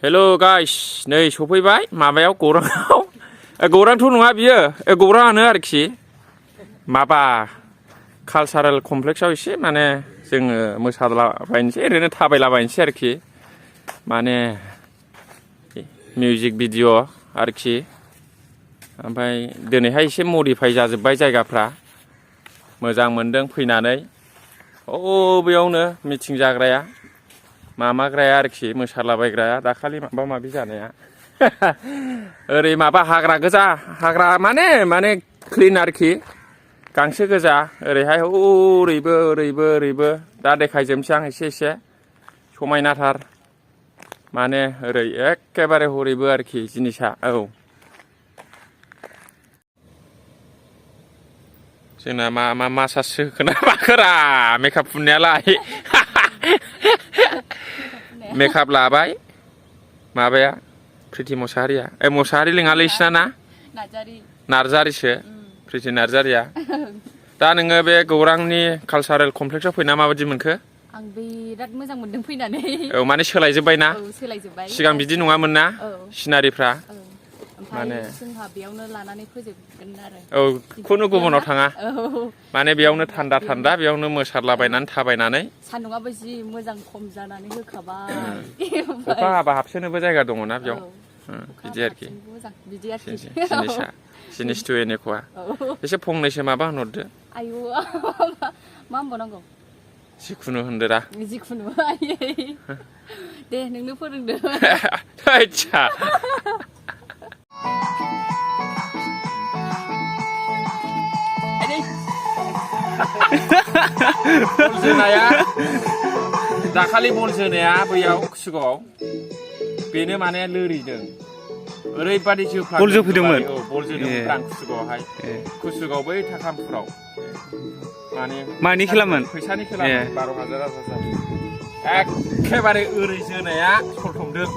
Hello guys नै सफैबाय माबायाव गौरांथ' नङा बियो गौराङानो आरोखि माबा कालचारेल कमप्लेक्सआव एसे माने जोङो मोसालाबायनोसै ओरैनो थाबायलाबायनोसै आरोखि माने मिउजिक भिडिअ आरोखि ओमफ्राय दिनैहाय एसे मडिफाइ जाजोब्बाय जायगाफ्रा मोजां मोनदों फैनानै बेयावनो मिटिं जाग्राया मामाग्राया आरोखि मोसालाबायग्राया दाखालि माबा माबि जानाया ओरै माबा हाग्रा गोजा हाग्रा माने क्लिन आरोखि गांसो गोजा ओरैहाय ओरैबो दा देखायजोबनोसै आं एसे समायनाथार माने ओरै एखेबारे हरैबो आरोखि जिनिसा जोंना मा मासासो होखोना माखोरा मेकआप फुननायालाय मेकआप लाबाय माबाया प्रिति मसाहारिया मसाहारि लिङालै इसिना नार्जारिसो प्रिति नार्जारिया दा नोङो बे गौरांनि कालचारेल कमप्लेक्सआव फैना माबायदि मोनखो? आं बिराद मोजां मोनदों फैनानै माने सोलायजोब्बाय ना? सोलायजोब्बाय सिगां बिदि नङामोन ना सिनारिफ्रा माने जोंहा बेयावनो लानानै फोजोबगोन आरो खुनु गुबुनाव थाङा माने बेयावनो थान्दा बेयावनो मोसालाबायनानै थाबायनानै सान्दुंआबो जि मोजां खम जानानै होखाबाय अखा हाबा हाबसोनोबो जायगा दङना बेयाव बिदि आरोखि जिनिस एनेख'आ एसे फंनैसो माबा होनहरदो आयु मा होनबावनांगौ जिखुनु होनदोरा जिखुनु दे नोंनो फोरोंदो बल जोनाया दाखालि बल जोनाया बैयाव कुसुगावआव बेनो माने लोरिदों ओरैबादि बल जोफैदोंमोन बल जोदोंमोन आं कुसुगाव बै थाखामपुराव मानि खेलामोन फैसानि खेलामोन 12,000 एखेबारे ओरै जोनाया सलथमदों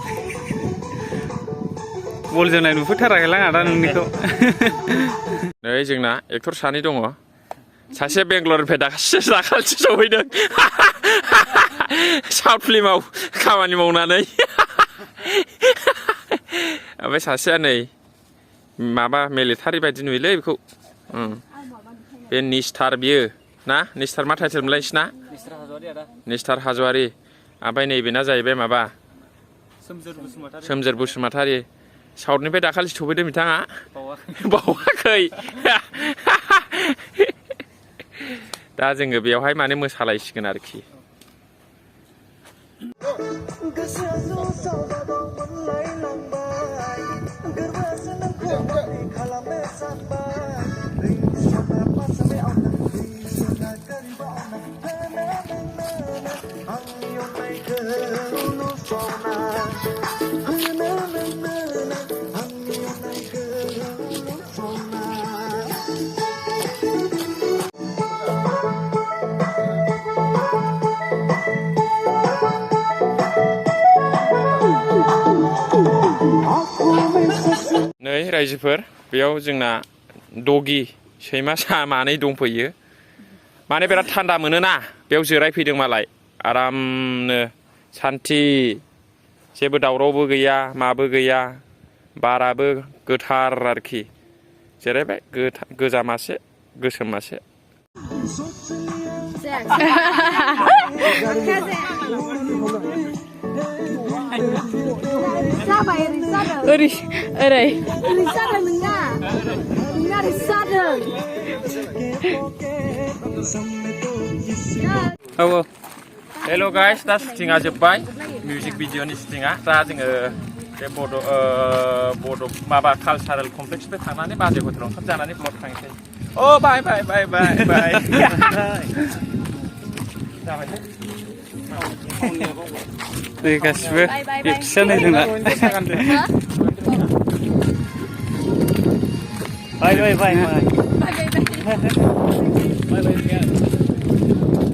बल जोनाय नुफेरथाराखैलां आदा नोंनिखौ नै जोंना एक्टर सानै दङ सासे बेंगलरनिफ्राय दाखालिसो सफैदों साउथ फिल्माव खामानि मावनानै ओमफ्राय सासेया नै माबा मिलिटारि बायदि नुयोलै बेखौ बे निस्थार बियो ना निस्थार मा टाइटेलमोनलाय नोंसिना निस्थार हाज'वारि ओमफ्राय नैबेना जाहैबाय माबा सोमजोर बसुमतारी साउथनिफ्राय दाखालि सफैदों बिथाङा बावाखै दा जोङो बेयावहाय माने मोसालायसिगोन आरोखि नै रायजोफोर बेयाव जोंना डगि सैमा मानै दंफैयो माने बिराद थान्दा मोनोना बेयाव जिरायफैदों मालाय आरामनो सान्थि जेबो दावरावबो गैया माबो गैया बाराबो गोथार आरोखि जिरायबाय गोजा मासे गोसोम मासे ओरै हेल' गाइस दा शुटिंआ जोब्बाय मिउजिक भिडिअनि शुटिंआ दा जोङो बे बड' माबा कालचारेल कमप्लेक्सनिफ्राय थांनानै बाजै हटेलाव ओंखाम जानानै ब्लग थांसै बाय गासिबो एक्सट्रानो जोंना बाय